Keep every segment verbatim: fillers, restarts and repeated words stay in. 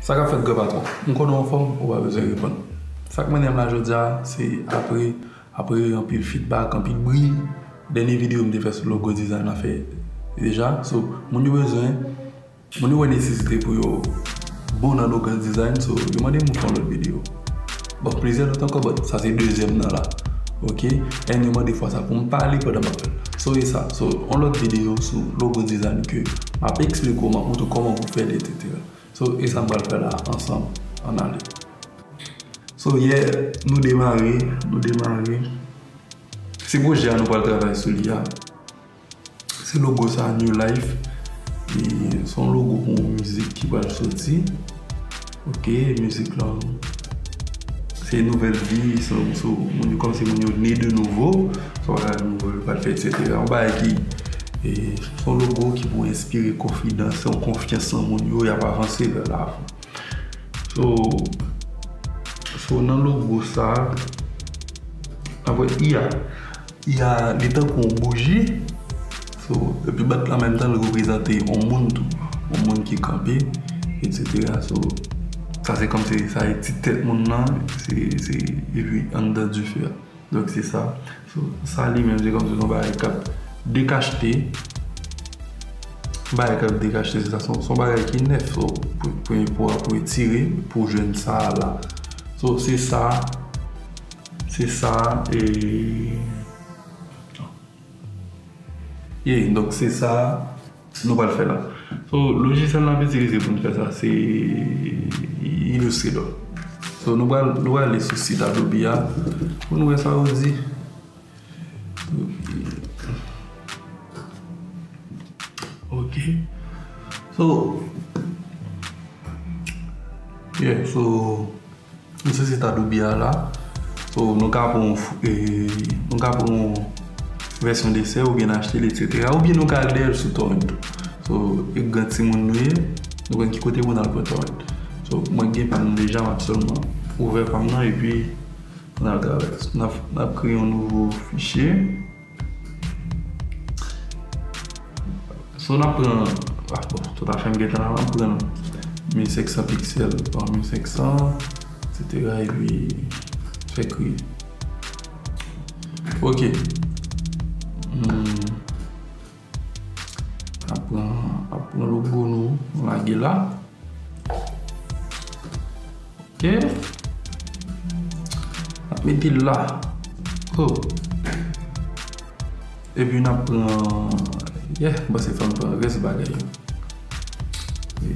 Sa k ap fèt, gran patwon? M konnen w anfòm, ou pa bezwen reponn. Sa k mennen m la jodi a, se apre, apre anpil feedback, anpil bri, dènye videyo m te fè sou logo design la fè deja. So, moun yo bezwen, moun yo wè nesesite pou yo bon nan logo design, so, yo mande m pou fè yon lòt videyo. Bon, plizyè lòt ankò, but sa se dezyèm nan la. Ok? And yo mande fwa sa pou m pale pandan m ap fè l. So, e sa. So, yon lòt videyo sou logo design ke m ap eksplike w, m ap montre w kòman pou fè l, et cetera. So, e sa m pral fè la ansanm. Ann ale. So, yè, nou demare, nou demare. Se pwojè a nou pral travay sou li a. Se logo sa, New Life. E se yon logo pou yon mizik ki pral soti. Ok, mizik lan, se nouvèl vi, se, se moun yo, kòmsi moun yo ne de nouvo. Se yon bagay nouvo yo pral fè, et cetera. Yon bagay ki, e, se yon logo ki pou enspire konfidans, se yon konfyans nan moun yo, y ap avanse vè lavan. So, so nan logo sa, apre I A, I A, li tankou yon bouji. So, epi bat la menm tan, li reprezante yon moun tou. Yon moun ki kanpe, et cetera. So, sa se kòmsi, sa e ti tèt moun nan, se, se, epi anndan dife a. Donk, se sa. So, sa li menm, se kòmsi se yon bagay k ap dekachte. Bagay k ap dekachte, se sa. Se yon, se yon bagay ki nèf, so, pou, pou, pou, pou etire, pou jwenn sa a la. So, se sa. Se sa, e, e, donk, se sa. Nou pral fè la. So, lojisyèl n ap itilize pou n fè sa, se Illustrator. So, nou pral, nou pral ale sou sit Adobe a pou nou wè sa yo di. Ok. So, yeah, so, nou se sit Adobe a la. So, nou ka pran yon f-, e, nou ka pran yon vèsyon desè oubyen n achte l, et cetera. Oubyen nou ka al dèyè l sou torrent tou. So, e gran timoun nou ye, nou konn ki kote pou n al pran torrent. So, mwen gen pa m deja, m ap sèlman ouvè pa m nan epi n al travay. N ap, n ap kreye yon nouvo fichye. So, n ap pran, ah, bon, tout afè m gentan la, n ap pran mil senk san piksèl pa mil senk san, et cetera, epi fè kreye. Ok. Hmm. N ap pran, n ap pran logo nou, nou lage la. Ok. N ap mete l la. Oh. Epi n ap pran, yeah, m panse fò n pran rès bagay yo. E,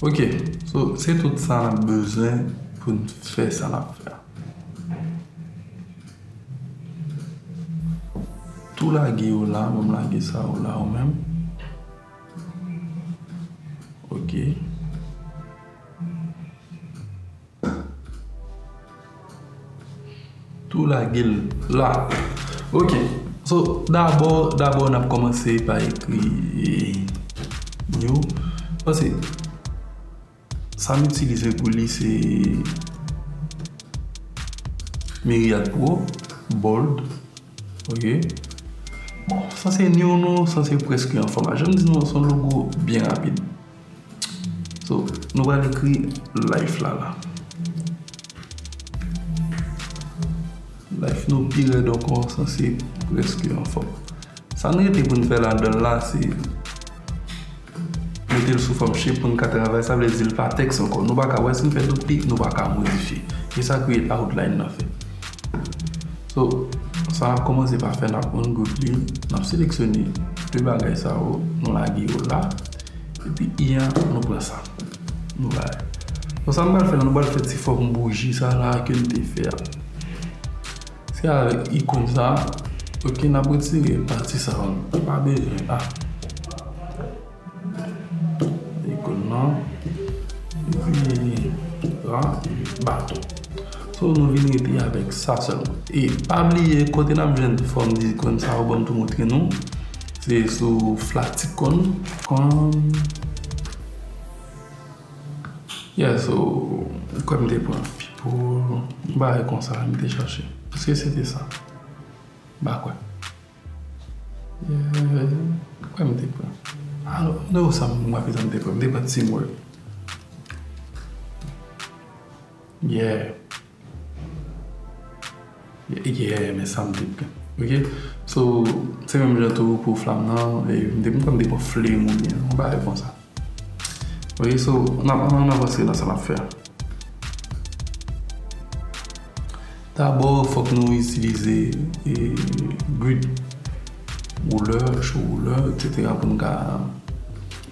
ok, so, se tout sa n ap bezwen pou n fè sa n ap fè a. Tou lage yo la, ban m lage sa yo la, ou menm. Ok. Tou lage l la. Ok. So, dabò, dabò, n ap kòmanse pa ekri, eh, new. Paske sa m itilize pou li, se Myriad Pro, bold. Ok. Bon, sanse new nou, sanse prèske anfòm. Jan m di nou, se yon logo byen rapid. So, nou pral ekri life la, la. Life nou pi rèd ankò, sanse prèske anfòm. Sa n rete pou n fè ladan l la, se mete l sou fòm shape pou n ka travay, sa vle di l pa tèks ankò. Nou pa ka wè si n fè tout pi, nou pa ka modifye. E sa create outline nan fè. So, sa n ap kòmanse pa fè, n ap ungroup li, n ap seleksyone de bagay sa yo, nou lage yo la. Epi, i a, nou pran sa. Nou bay. So, sa n pral fè la, nou pral fè ti fòm bouji sa la ke n te fè a. Se avèk ikòn sa, ok, n ap retire pati sa yo. Pa bezwen a. Ikòn nan. Epi, la, baton. So, nou vin rete avèk sa sèlman. E pa bliye, kote n ap jwenn fòm de ikòn sa yo, ban m tou montre nou. Se sou flat icon. Kon, yeah, so, kwè m te pran people, bagay konsa, m te chache. Èske se te sa? M pa kwè. Yeah. Sa m te pran? Alò, m te wè sa m raple sa m te pran. M te pran Teamwork. Yeah. Yeah, yeah, men sa m te pran. Ok? So, se menm jan tou pou flam nan, e m te, m kwè m te pran flame oubyen yon bagay konsa. Ok, so, n ap, n ap avanse nan sa n ap fè a. Dabò, fòk nou itilize, e, grid, roulè, show roulè, et cetera, pou n ka,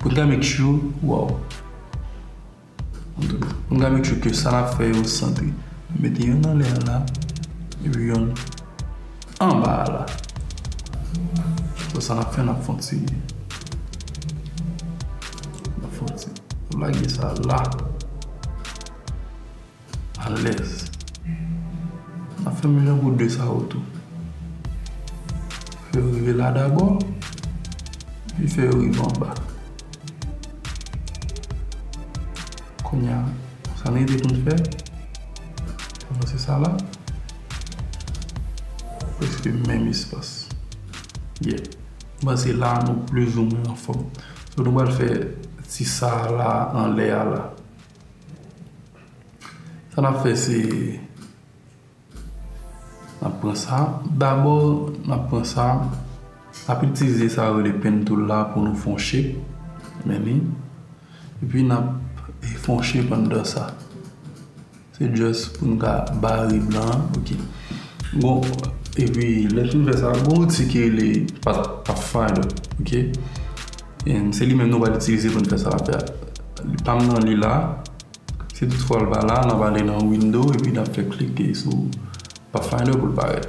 pou n ka make sure, wow. Pou n ka make sure ke sa n ap fè yo santre. Mete youn anlè a la, epi youn anba a la. So, sa n ap fè, n ap fè yon ti, n ap fè yon ti, lage sa la. Alèz. N ap fè menm jan pou de sa yo tou. Fè yo rive la dabò, epi fè yo rive anba. Kounye a, sa n rete pou n fè, se sa la. Prèske menm espas. Yeah. M panse la, nou plizoumwen anfòm. So, nou pral fè ti sa la anlè a la. Sa n ap fè, se, n ap pran sa. Dabò, n ap pran sa. N ap itilize sa yo rele pen tool la pou nou fè yon shape. Men li. Epi n ap fè yon shape anndan sa. Se just pou nou ka bare blan an. Ok. Bon, epi lè n fin fè sa, gon outil ki rele Path-, Pathfinder. Ok. E se li menm nou pral itilize pou n fè sa n ap fè a. Pa m nan li la. Si toutfwa l pa la, n ap ale nan Window epi n ap fè klike sou Pathfinder pou l parèt.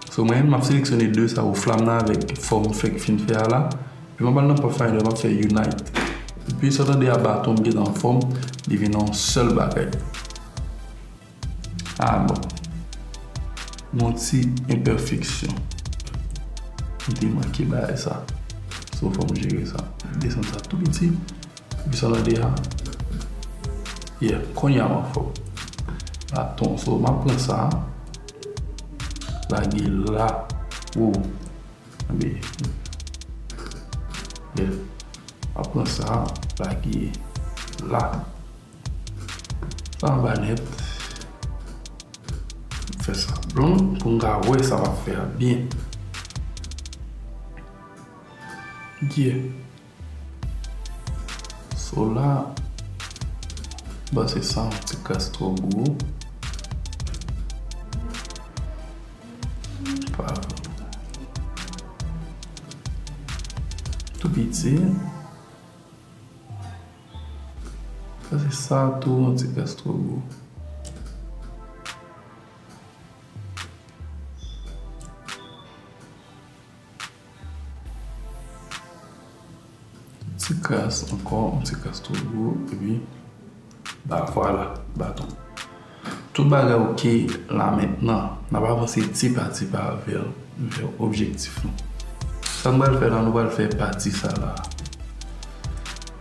So, mwen, m ap seleksyone de sa yo, flam nan avèk fòm fèk fin fè a la. Epi m ap al nan Pathfinder, m ap fè Unite. Epi sa w tande a baton m gentan anfòm, li vin yon sèl bagay. Ah, bon. Yon ti enpèfeksyon. M te manke bagay sa. So, fò m jere sa. Desann sa tou piti. Epi sa w tande a. Yeah, kounye a m anfòm. Baton, so, m ap pran sa. Lage la. Wow. Tande. Yeah. M ap pran sa. Lage la. Sa anba nèt. Fè sa blonde pou n ka wè sa m ap fè a byen. Yeah. So la, m panse sa yon ti kras twò gwo. Pa tou piti. Sa se sa tou, yon ti kras twò gwo. Ti kras ankò, yon ti kras twò gwo, epi, ba, vwala, baton. Tout bagay oke la mentnan, n ap avanse ti pa ti pa vè, vè objektif nou. Sa n pral fè la, nou pral fè pati sa la.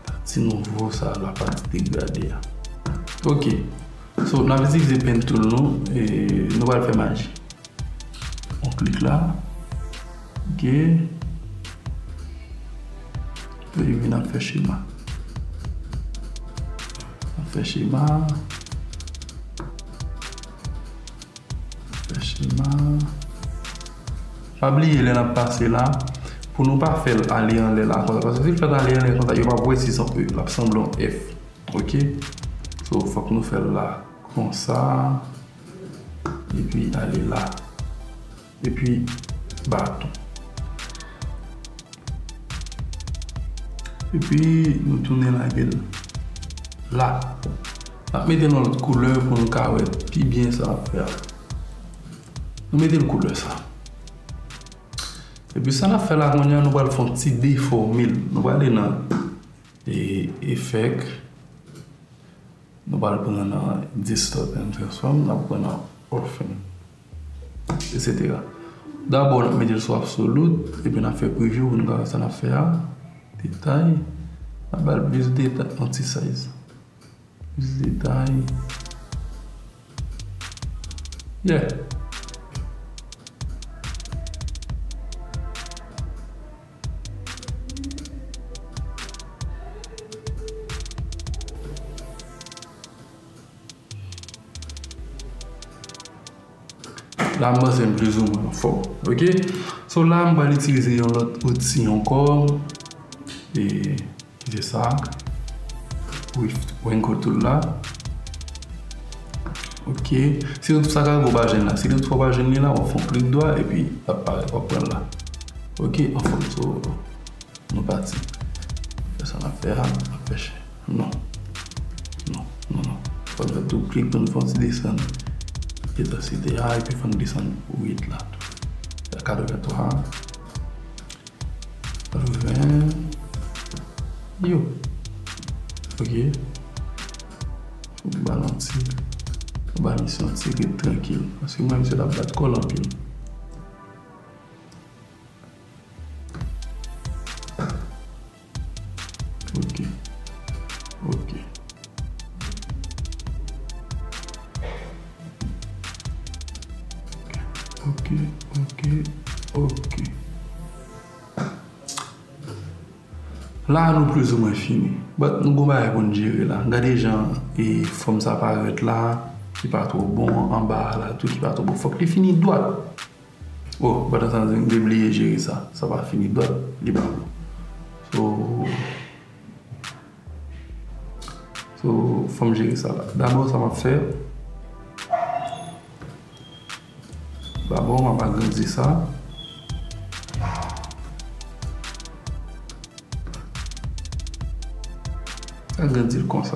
Pati nouvo sa la, pati degrade a. Oke. So, n ap itilize pen tool nou, e nou pral fè maji. On klik la. Oke. Epi n ap fè chema. N ap fè chema. Fè chema. Pa bliye lè n ap pase la, pou nou pa fè l ale anlè la konsa. Paske si l fèt ale anlè konsa, yo p ap wè si se yon E, l ap sanble yon F. Oke? So, fòk nou fè l la konsa. Epi ale la. Epi baton. Epi nou tounen lage l la. N ap mete yon lòt koulè pou nou ka wè pi byen sa n ap fè a. Nou mete l koulè sa. Epi sa n ap fè la kounye a, nou pral fè yon ti defòme l. Nou pral ale nan, e, efèk. Nou pral pran nan distort and transform, n ap pran nan orphan, et cetera. Dabò, n ap mete l sou absolute, epi n ap fè preview pou nou ka wè sa n ap fè a. Detay, n ap ba l plis detay, yon ti size. Plis detay. Yeah. M panse m plizoumwen anfòm. Ok? So la, m pral itilize yon lòt outi ankò. E, ki se sa? Rift Wrinkle Tool la. Ok. Si w sa ka gwo pa jwenn la. Si w pa jwenn li la, w ap fè yon klik dwat epi l ap parèt, w ap pran l la. Ok, anfòm. So, nou pati. Fè sa n ap fè a, n ap fè chè. Non. Non, non, non. Fò n fè tou klik pou n fè yon ti desann entansite a, epi fò n desann width la tou. Fè katrevenntwa. Katreven. Yo. Ok. Fò n ba l yon ti, fò n ba misye yon ti rit trankil. Paske mwen, misye t ap bat kò l anpil. Ok. Ok. Ok, ok, ok. La, nou plizoumwen fini. But nou gon bagay pou n jere la. Gade jan e fòm sa parèt la, ki pa twò bon, anba a la tou, ki pa twò bon. Fòk li fini dwat. Oh, pandan sa, m te bliye jere sa. Sa pa fini dwat, li pa bon. So, so, fò m jere sa la. Dabò, sa m ap fè, dabò, m ap agrandi sa. Agrandi l konsa.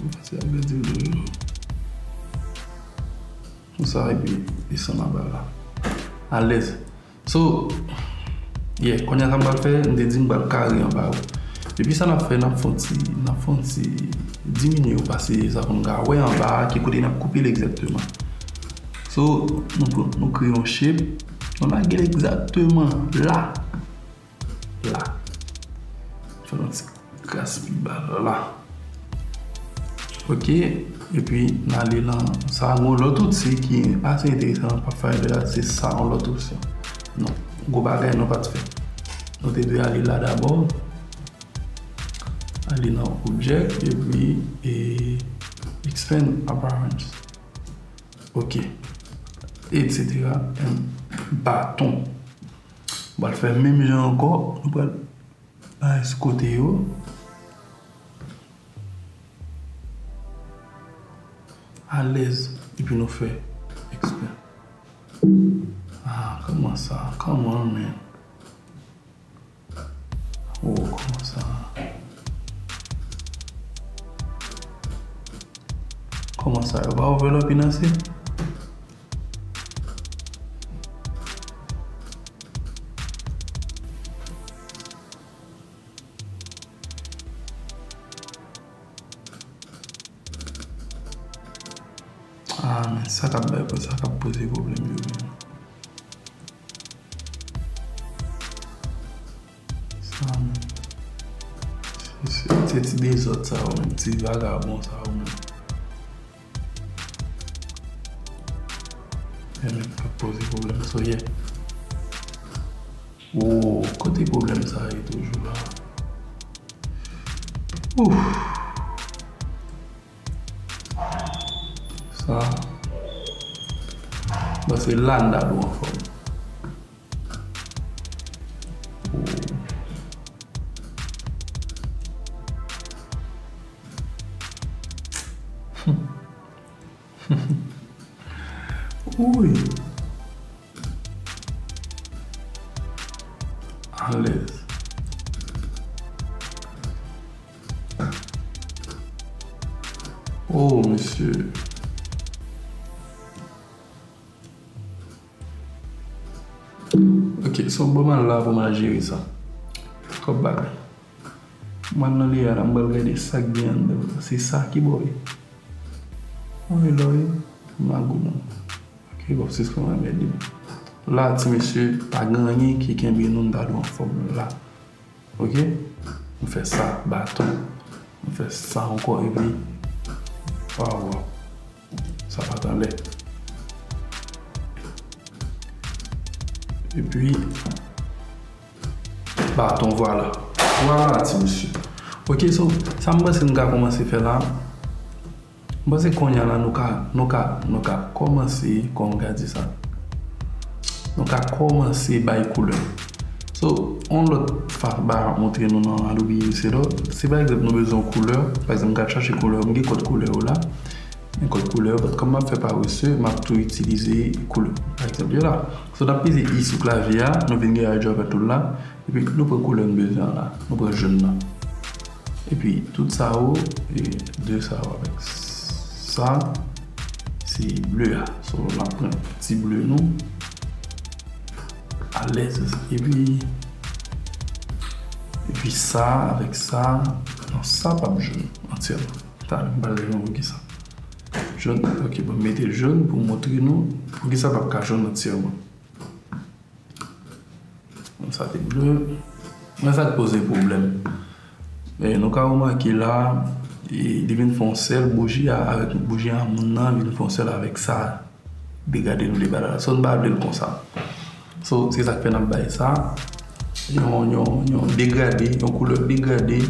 Mwen pase agrandi l toujou. Konsa, epi desann anba la. Alèz. So, yeah, kounye a sa m pral fè, m te di m pral kare anba yo. Epi sa n ap fè, n ap fè yon ti, n ap fè yon ti diminye yo pase sa pou n ka wè anba a, ki kote n ap koupe l egzakteman. So, nou pran, nou kreye yon shape, nou lage l egzakteman la. La. Fè yon ti kras pi ba la. Ok. Epi, n ale nan sa. Gon lòt outi ki ase enteresan nan Pathfinder a, se sa, yon lòt opsyon. Non, gwo bagay nou pa t fè. Nou te dwe ale la dabò. Ale nan Object, epi, e, Expand Appearance. Ok. Etsetera. And baton. Nou pral fè menm jan ankò. Nou pral bay sou kote yo. Alèz. Epi nou fè Expand. Ah, kòman sa? Kòman, man? Oh, kòman sa? Kòman sa? Yo pa overlap in ase? Ah, men sa k ap bay, sa k ap poze pwoblèm yo menm. Sa menm. Se, se, se ti dezòd sa yo menm, ti vagabon sa yo menm. Yo menm k ap poze pwoblèm, so yeah. Oh, kote pwoblèm sa ye toujou la? Ouf. Sa. Bon, se la n ta dwe anfòm. Oh. Wi. Alèz. Oh, mesye. Ok, so ban m al la pou m al jere sa. Twòp bagay. M al nan layer la, m pral gade sa k gen anndan. Se sa ki bò ye. Mwen vle lò ye. M a gou non. Ok, bon, se sa mwen mèt di. La, ti mesye, pa gen anyen ki kenbe nou, n ta dwe anfòm la. Ok? M fè sa, baton. M fè sa ankò, epi, waw, waw. Sa pa t anlè. Epi, baton, vwala. Vwala, ti mesye. Ok, so, sa m panse m ka kòmanse fè la. M panse kounye a la, nou ka, nou ka, nou ka kòmanse, kòman m ka di sa? Nou ka kòmanse bay koulè. So, yon lòt fa-, bagay m ap montre nou nan Adobe Illustrator, si pa egzanp nou bezwen yon koulè, pa egzanp, m ka chache koulè, m gen kòd koulè yo la. Gen kòd koulè yo, but kòm m ap fè parese, m ap tou itilize koulè. Pa egzanp, yo la. So, n ap peze I sou klavye a, nou vin gen eyedropper tool la, epi nou pran koulè n bezwen an la. Nou pran jòn nan. Epi, tout sa yo, e, de sa yo avèk sa, se ble a. So, n ap pran ti ble nou. Alèz. Epi, epi sa, avèk sa, non, sa p ap jòn antyèman. Talè, m pral leve yon poukisa. Jòn, ok, bon, m mete l jòn pou montre nou poukisa l p ap ka jòn antyèman. Bon, sa te ble. Men sa te poze pwoblèm. E, nou ka remake la, e, li vin fè yon sèl bouji a, avèk bouji a, moun nan vin fè yon sèl avèk sa. Degade nou li bagay la. So, n pa vle l konsa. So, se sa k fè n ap bay sa. Yon, yon, yon degade, yon koulè degade.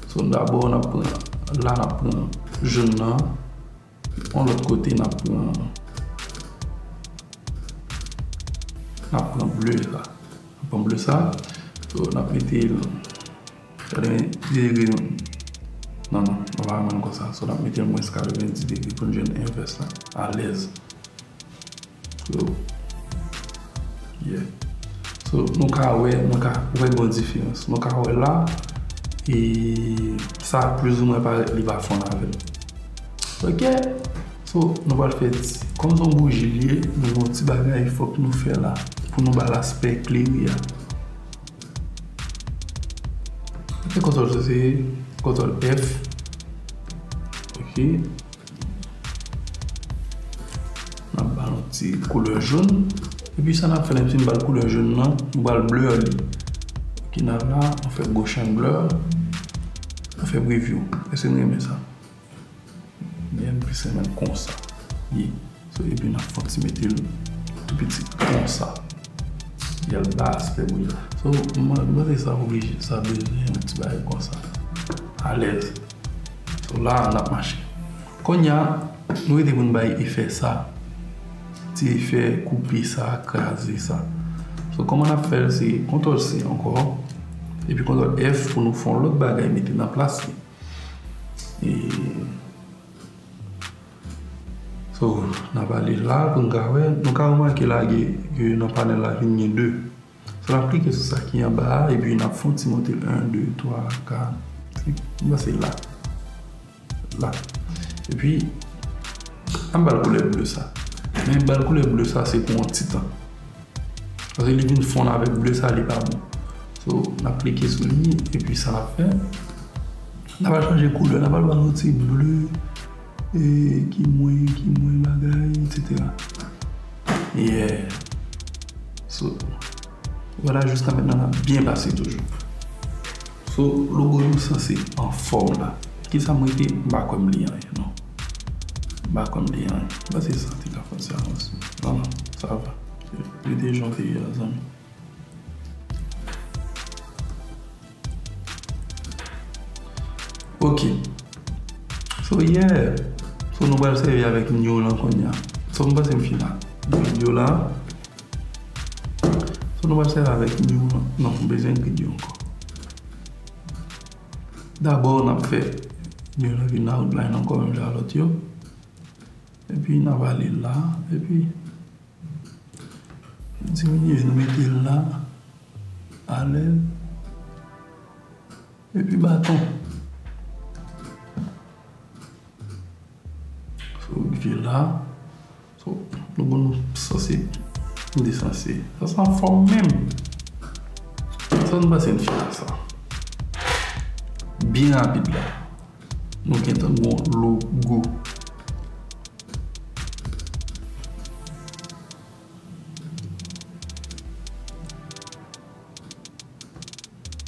So, dabò, n ap pran, la, n ap pran jòn nan. Yon lòt kote, n ap pran, n ap pran ble sa. N ap pran ble sa. So, n ap mete l katrevenndis degre. Non, non, nou pa ka pran l konsa. So, n ap mete l mwens katrevenndis degre pou n jwenn envès la. Alèz. So, yeah. So, nou ka wè, nou ka wè gon diferans. Nou ka wè la, e sa plizoumwen parèt li pa fonn avè l. Ok? So, nou pral fè ti, kòm se yon bouji li ye, nou gen yon ti bagay fòk nou fè la pou nou ba l aspè klere a. Se kontwòl C, se kontwòl F. Ok. N ap ba l yon ti koulè jòn. Epi sa n ap fè, menm si n ba l koulè jòn nan, nou pral blur li. Ok, n ap la, nou fè Gaussian blur. Nou fè preview. Èske n renmen sa? Byen, m plis renmen l konsa. Ye. So, epi n ap fè yon ti mete l tou piti konsa. Epi l ba aspè bouyi la. So, m, m panse sa oblije, sa bezwen yon ti bagay konsa. Alèz. So, la, n ap mache. Kounye a, nou rete pou n bay efè sa. Ti efè koupe sa, kraze sa. So, kòman n ap fè l? Se kontwòl C ankò. Epi kontwòl F pou nou fè yon lòt bagay, mete nan plas li. E, so, n ap ale la pou n ka wè. Nou ka remake la ke, ke nan panèl la vin gen de. So, n ap klike sou sa ki anba a, epi n ap fè yon ti monte l. En, de, twa, kat, senk. M panse la. La. Epi, an ba l koulè ble sa. Men ba l koulè ble sa, se pou yon ti tan. Paske li vin fonn avèk ble sa, li pa bon. So, n ap klike sou li, epi sa n ap fè, n ap al chanje koulè, n ap al ba l yon ti ble, e, ki mwen, ki mwen bagay, etsetera. Yeah. So, vwala, jiska mentnan, n ap byen pase toujou. So, logo nou sanse anfòm la. Kisa m rete? M pa kwè m li anyen, non. M pa kwè m li anyen. M panse sa te ka fè ti avanse. Non, non, sa va. Rete jan w te ye a, zanmi. Ok. So, yeah. So, nou pral sèvi avèk new lan kounye a. So, m panse m fin la. Grid yo la. So, nou pral sèvi avèk new lan. Non, m bezwen grid yo ankò. Dabò, n ap fè new lan vin outline ankò, menm jan lòt yo. Epi, n ap ale la. Epi, diminye, nou mete l la. Alèz. Epi baton. So, rive la. So, nou bon, nou sanse, nou sanse. Sa, sa anfòm menm. Sa, nou pase n fin ak sa. Byen rapid la. Nou gentan gon logo.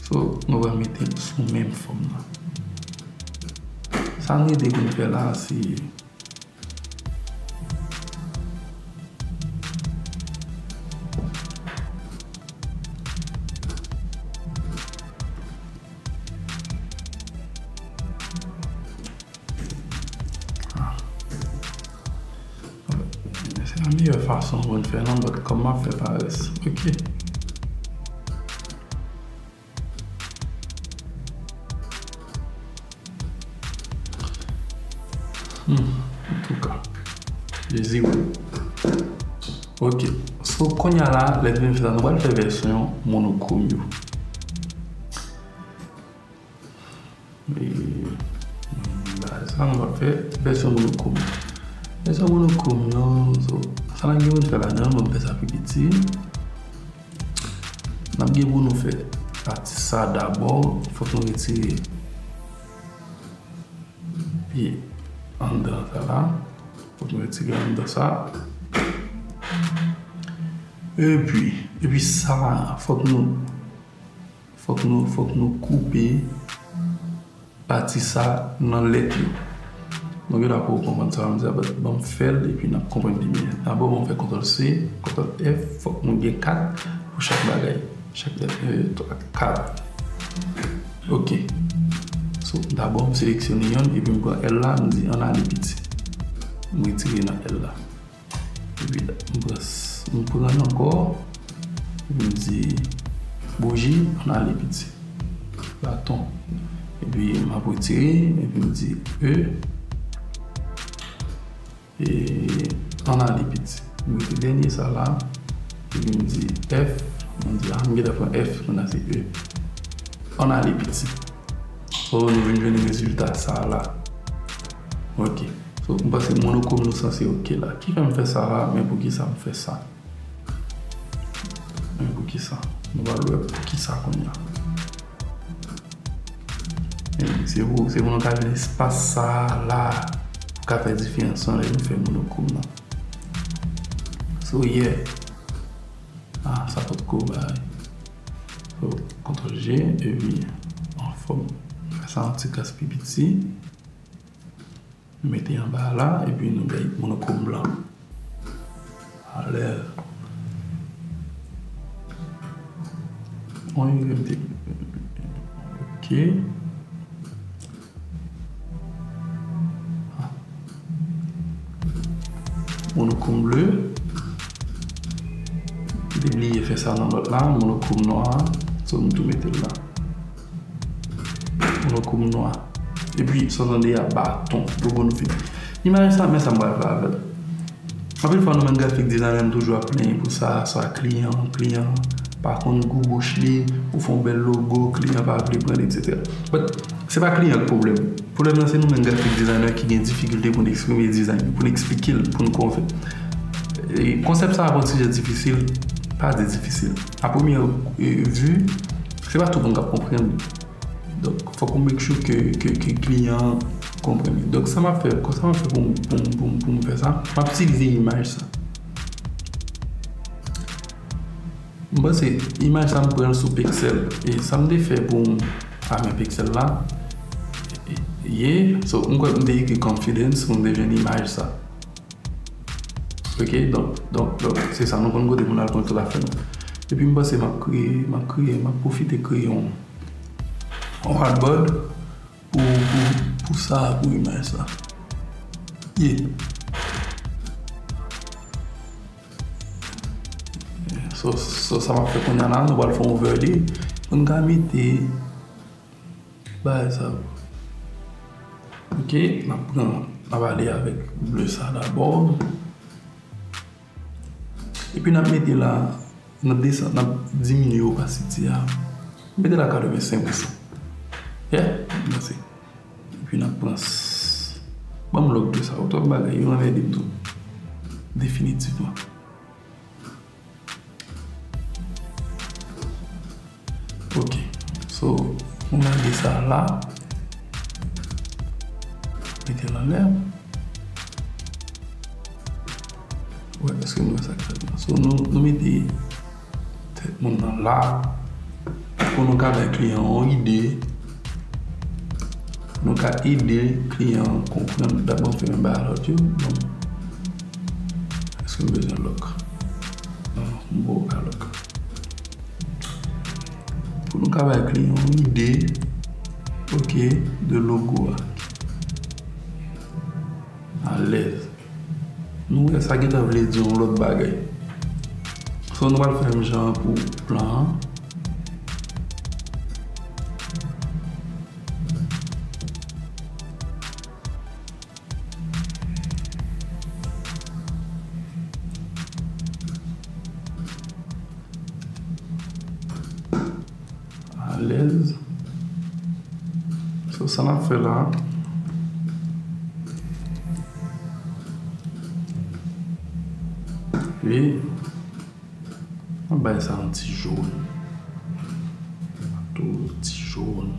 So, nou va mete l sou menm fòm nan. Sa n rete pou n fè la, se Pa meyè fason pou n fè non, but kòm m ap fè parès. Ok. Hmm, antouka, je zero. Ok. So, kounye a la, lè n fin fè sa, nou pral fè vèsyon monokrom yo. E, ba sa, nou va fè vèsyon monokrom. Vèsyon monokrom nan, so, sa n ap gen pou n fè ladan, ban m fè sa pi piti. N ap gen pou nou fè pati sa dabò, fòk nou retire pye anndan sa la. Fòk nou retire anndan sa. Epi, epi sa, fòk nou, fòk nou, fòk nou koupe pati sa nan lèt yo. Donk, yo dakò konprann sa m di a, but ban m fè l epi n ap konprann pi byen. Dabò, ban m fè kontwòl C, kontwòl F, fòk nou gen kat pou chak bagay. Chak lèt, euh, twa, kat. Ok. So, dabò, m seleksyone yonn, epi m pran L la, m di ann ale piti. M retire nan L la. Epi m pran, m pran ankò, epi m di bouji, ann ale piti. Baton. Epi m ap retire, epi m di E, e ann ale piti. M retire dènye sa la, epi m di F, m di, a, m gentan pran F, kounye a se E. Ann ale piti. So, nou vin jwenn rezilta sa la. Ok. So, m panse monokrom nou sanse ok la. Ki fè m fè sa la, men poukisa m fè sa? Men poukisa? Nou pral wè poukisa kounye a. Men se pou, se pou nou ka jwenn espas sa la pou ka fè diferans lan lè nou fè monokrom nan. So, yeah. Ah, sa potko bay. So, kontwòl G, epi anfòm. Fè sa yon ti kras pi piti. Nou mete anba la, epi nou bay monokrom blan. Alè. On, ok. Monokrom ble. M te bliye fè sa nan lòt la, monokrom nwa. So, m tou mete l la. Monokrom nwa. Epi, sa w tande a, baton. Logo nou fini. Imaj sa, men sa m pral fè avè l. Anpil fwa, nou menm grafik dizayna, nou toujou ap plenyen pou sa, swa kliyan, kliyan pa konn gou bouch li, ou fè yon bèl logo, kliyan pa vle pran l, etsetera. But, se pa kliyan k pwoblèm. Pwoblèm nan, se nou menm grafik dizayna ki gen difikilte pou n eksprime dizayn, pou n eksplike l, pou n konvenk. E konsèp sa a pa yon sijè difisil, pa di difisil. A premyè, e, vi, se pa tout moun k ap konprann li. Donk, fòk ou make sure ke, ke, ke kliyan an konprann li. Donk, sa m ap fè, sa m ap fè pou m, pou m, pou m, pou m fè sa, m ap itilize imaj sa. M panse imaj sa m pran l sou Pexels. E sa m te fè pou m, a, men Pexels la, e, ye, so, m kwè m te ekri confidence pou m te jwenn imaj sa. Ok, donk, donk, donk, se sa, nou konn kote pou n al konn tout afè nou. Epi m panse m ap kreye, m ap kreye, m ap pwofite kreye yon, yon artboard pou, pou, pou sa, pou imaj sa. Yeah. So, so, sa m ap fè kounye a la, nou pral fè yon overlay. Pou n ka mete bagay sa yo. Ok, n ap pran, n ap ale avèk ble sa dabò. Epi n ap mete la, n ap desann, n ap diminye opasite a. Mete la katrevensenk pousan. Yeah, mèsi. Epi n ap pran s-, ban m lòk de sa. Ou twòp bagay, yo anmède m tou. Definitivman. Ok. So, nou lage sa la. Mete l anlè. Wè, èske nou wè sa k fèt la? So, nou, nou mete tèt moun nan la. Pou nou ka bay kliyan an yon ide. Nou ka ede kliyan an konprann. Dabò, m fè menm bagay lòt yo. Bon. Èske m bezwen lòk? Non, non, m poko ka lòk. Pou nou ka bay kliyan yon ide, ok, de logo a. Alèz. Nou wè sa gentan vle di yon lòt bagay. So, nou pral fè menm jan pou plan an. Alèz. So, sa n ap fè la. Wi. Mwen bay sa yon ti jòn. Tou ti jòn.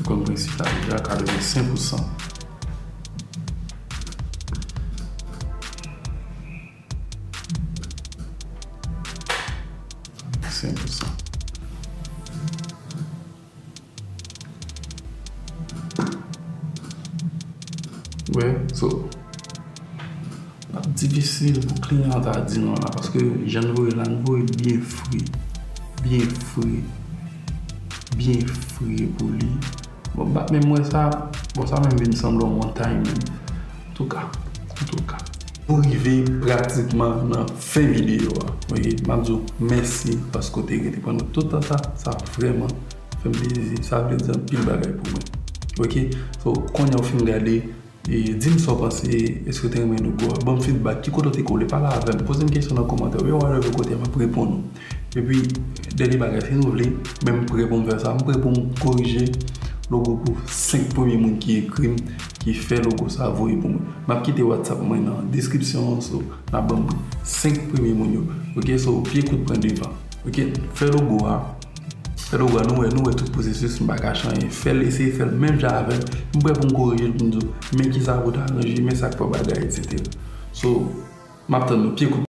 Konn prensip la deja, katrevensenk pousan. Senk pousan. Wi, so, l ap difisil pou kliyan an ta di non la, paske jan n voye la, n voye byen fre, byen fre, byen fre pou li. Bon, bat menm wè sa, bon, sa menm vin sanble yon montay menm. Antouka, antouka. Nou rive pratikman nan fen videyo a. Ok, m ap di w mèsi paske w te rete pandan tout tan sa. Sa vrèman fè m plezi. Sa vle di anpil bagay pou mwen. Ok, so, kounye a w fin gade, e, di m sa w panse, èske w te renmen logo a? Ban m feedback, ki kote w te kole, pale avè m, poze m kesyon nan kòmantè, oubyen whatever kote, m ap reponn ou. Epi, dènye bagay, si nou vle, men m prè pou m fè sa, m prè pou m korije logo pou senk premye moun ki ekri m, ki fè logo sa, voye pou mwen. M ap kite WhatsApp mwen nan deskripsyon an, so, n ap ban m senk premye moun yo. Ok, so, pye kout pran devan. Ok, fè logo a. Fè logo a, nou wè, nou wè tout pwosesis, m pa kache anyen. Fè l, eseye fè l menm jan avè m. M prè pou m korije l, pou m di w, men kisa pou w ta ranje, men sa k fè w bagay, etsetera. So, m ap tann nou, pye kout.